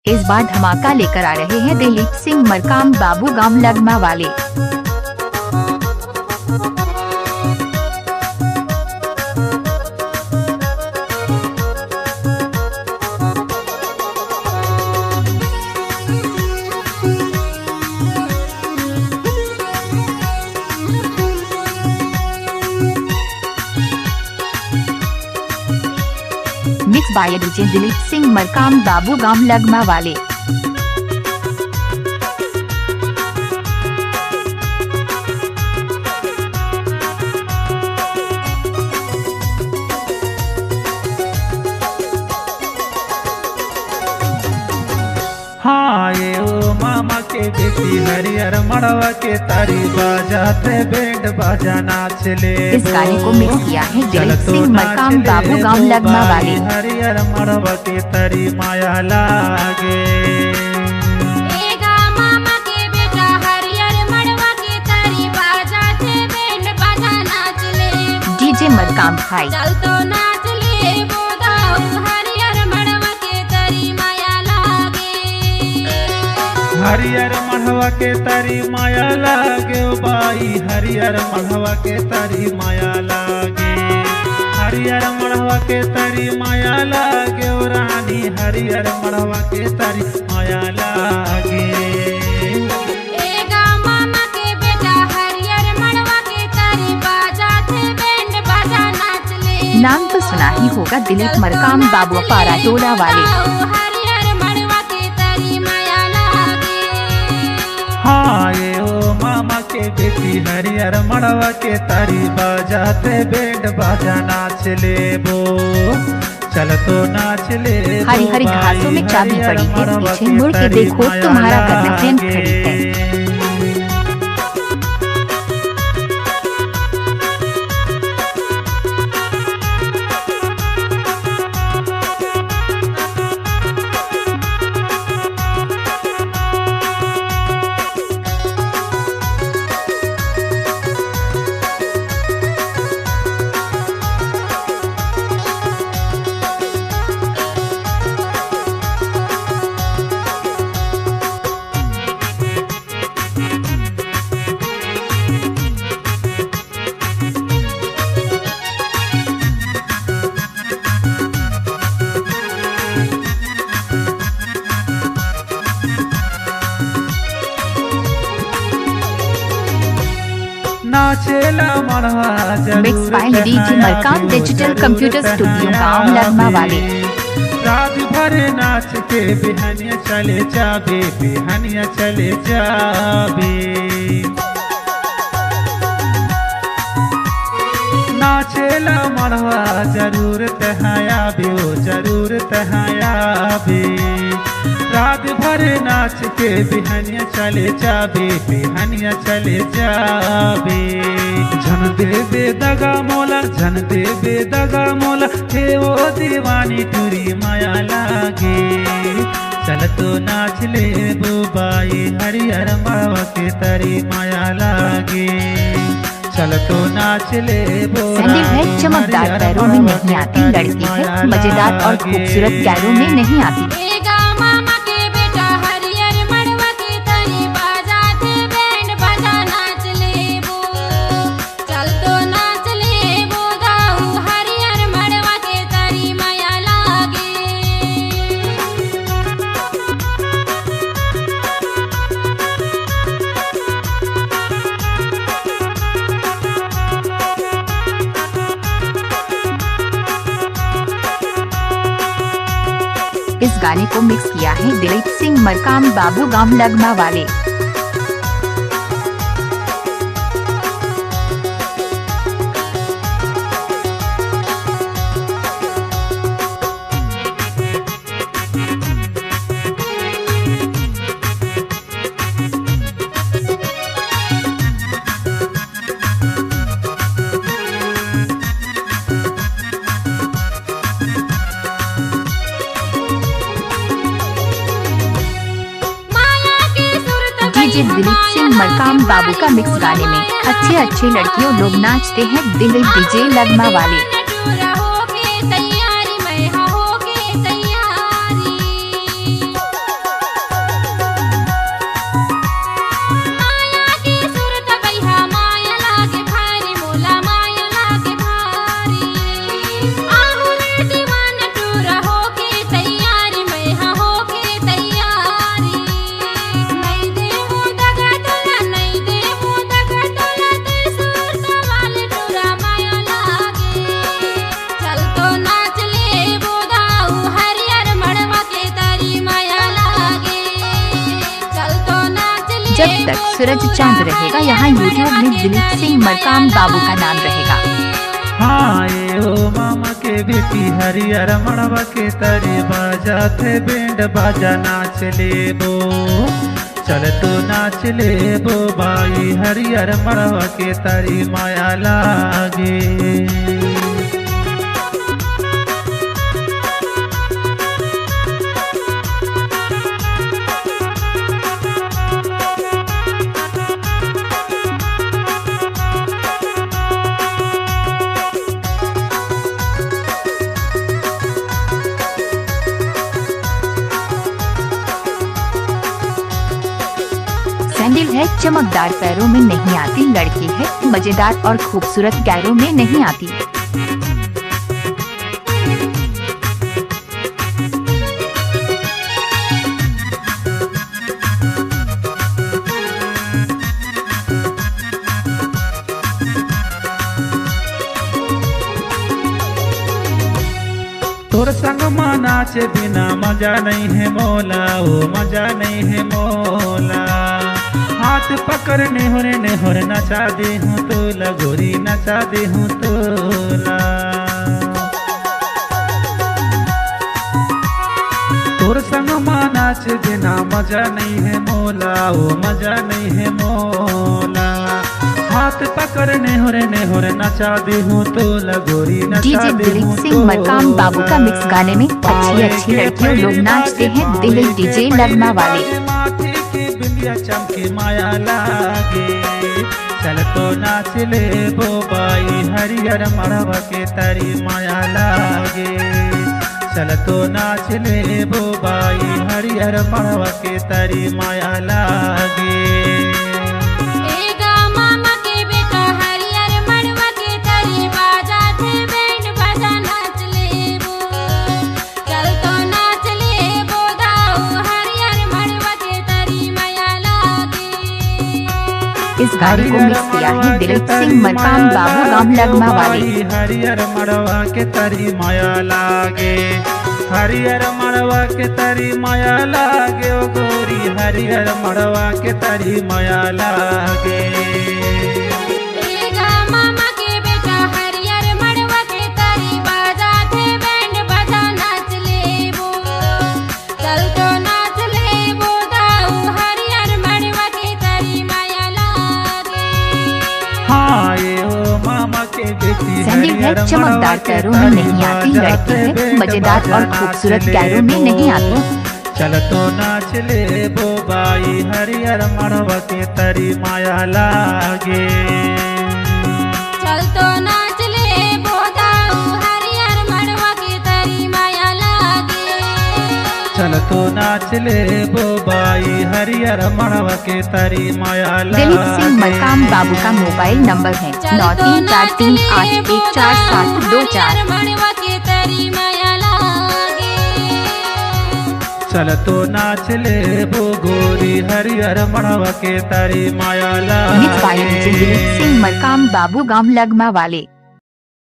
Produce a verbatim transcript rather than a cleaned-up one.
इस बार धमाका लेकर आ रहे हैं दिलीप सिंह मरकाम बाबू गांव लगमा वाले। Mix by D J Dilip Singh Markam बाबू गांव लगमा वाले। हाँ, ये ओ मामा के बेटी, हरियर मड़वा के तारी, बाजाते बैंड बाजा, नाच ले। इस गाने को mix किया है दिलीप सिंह मरकाम बाबू गांव लगमा वाले। हरियर मड़वा के तारी, माया लागे। ए गा मामा के बेटा, हरियर मड़वा के तारी, बाजाते बैंड बाजा, नाच ले। D J मरकाम भाई। चल तो नाच ले, बोदाऊ, हरियर मड़वा के तारी, माया लागे। हरियर मड़वा के तारी, माया लागे ओ बाई, हरियर मड़वा के तारी, माया लागे। हरियर मड़वा के तारी, माया लागे ओ रानी, हरियर मड़वा के तारी, माया लागे। ए गा मामा के बेटा, हरियर मड़वा के तारी, बाजाते बैंड बाजा, नाच ले। नाम तो सुना ही होगा दिलीप मरकाम बाबू पारा टोला वाले। हरियर मड़वा के तारी, माया लागे। हाँ, ये ओ मामा के बेटी, हरियर मड़वा के तारी, बाजाते बैंड बाजा, नाच लेबो। चल तो नाच ले हरी हरी घासों में चाबी पड़ी है, पीछे मुड़ के देखो, तुम्हारा गर्लफ्रेंड खड़ी है। नाचेला मड़वा जरूर। Mix by D J Markam digital computer studio गांव लगमा वाले। रात भर नाच के बिहनिया चले जाबे, बिहनिया चले जाबे। नाचेला मड़वा जरूर तहाँ आबे, ओ जरूर तहाँ आबे। रात भर नाच के बिहनिया चले जाबे, बिहनिया चले जाबे। झन देबे दगा मोला, झन देबे दगा मोला, हे ओ दीवानी टूरी माया लागे। चल तो नाच लेबो बाई, हरियर मड़वा के तरी माया लागे। चल तो नाच लेबो सैंडल है रानी, चमकदार, हरियर पैरों में मड़वा नहीं के आती, तरी लड़की है माया मजेदार और लागे। खूबसूरत, पैरों में नहीं आती। ए गा मामा के बेटा, हरियर मड़वा के तरी, बाजाते बैंड बाजा, नाच लेबो। चल तो नाच लेबो दाऊ, हरियर मड़वा के तरी माया लागे। इस गाने को mix किया है दिलीप सिंह मरकाम बाबू गांव लगमा वाले। माया के सुरत D J दिलीप सिंह मरकाम बाबू का mix गाने में अच्छे अच्छे लड़कियों लोग नाचते हैं, दिलीप D J लगमा वाले। नटूरा होके तैयारी, मैं हाँ होके तैयारी। तक सूरज चांद रहेगा। यहाँ YouTube में दिलीप सिंह मरकाम बाबू का नाम रहेगा। हाँ, ए ओ मामा के बेटी, हरियर मड़वा के तरी, बाजाथे बैंड बाजा, नाच लेबो। चल तो नाच लेबो बाई, हरियर मड़वा के तरी, माया लागे। सैंडल है चमकदार, पैरों में नहीं आती, लड़की है मजेदार और खूबसूरत, पैरों में नहीं आती। तोर संग मा नाचे बिना मजा नहीं है मोला, ओ मजा नहीं है मोला। हाथ पकड़ नेहोर नेहोर नचा देहूँ तोला, गोरी नचा देहूँ तोला। तोर संग मा नाचे बिना मजा नहीं है मोला, ओ मजा नहीं है मोला। हाथ पकड़ नेहोर नेहोर नचा देहूँ तोला, गोरी नचा देहूँ तोला। डीजे दिलीप सिंह मरकाम बाबू का मिक्स गाने में अच्छी अच्छी लड़कियों लोग नाचते हैं, दिल्ली डीजे लगमा वाले। माथे के बिंदिया चमके, माया लागे। चल तो नाच लेबो बाई, हरियर मड़वा के तरी, माया लागे। चल तो नाच लेबो बाई, हरियर मड़वा के तरी, माया लागे। ए गा मामा के बेटा, हरियर मड़वा के तरी, बाजाथे बैंड बाजा, नाच लेबो। चल तो नाच लेबो दाऊ, हरियर मड़वा के तरी, माया लागे। इस गाने को मिक्स किया है दिलीप सिंह मरकाम बाबू गांव लगमा वाले। हरियर मड़वा के तरी, माया लागे। हरियर मड़वा के तरी, माया लागे, ओ गोरी, हरियर मड़वा के तरी, माया लागे। ए गा मामा के बेटा, हरियर मड़वा के तरी, बाजाथे बैंड बाजा, नाच लेबो। चल तो नाच लेबो दाऊ, हरियर मड़वा के तरी, माया लागे। हाँ, ए ओ मामा के बेटी, सैंडल है चमकदार, पैरों में नहीं आती, लड़की है मजेदार और खूबसूरत, पैरों में नहीं आती। चल तो नाच लेबो बाई, हरियर मड़वा के तरी, माया लागे। चल तो नाच लेबो दाऊ, हरियर मड़वा के तरी, माया लागे। चल तो नाच लेबो बाई, हरियर मड़वा के तरी, माया लागे। दिलीप सिंह मरकाम बाबू का मोबाइल नंबर है नौ तीन चार तीन आठ एक चार सात दो चार। हरियर मड़वा के तरी, माया लागे। चल तो नाच लेबो गोरी, हरियर मड़वा के तरी, माया लागे। Mix by DJ Dilip Singh Markam बाबू गांव लगमा वाले।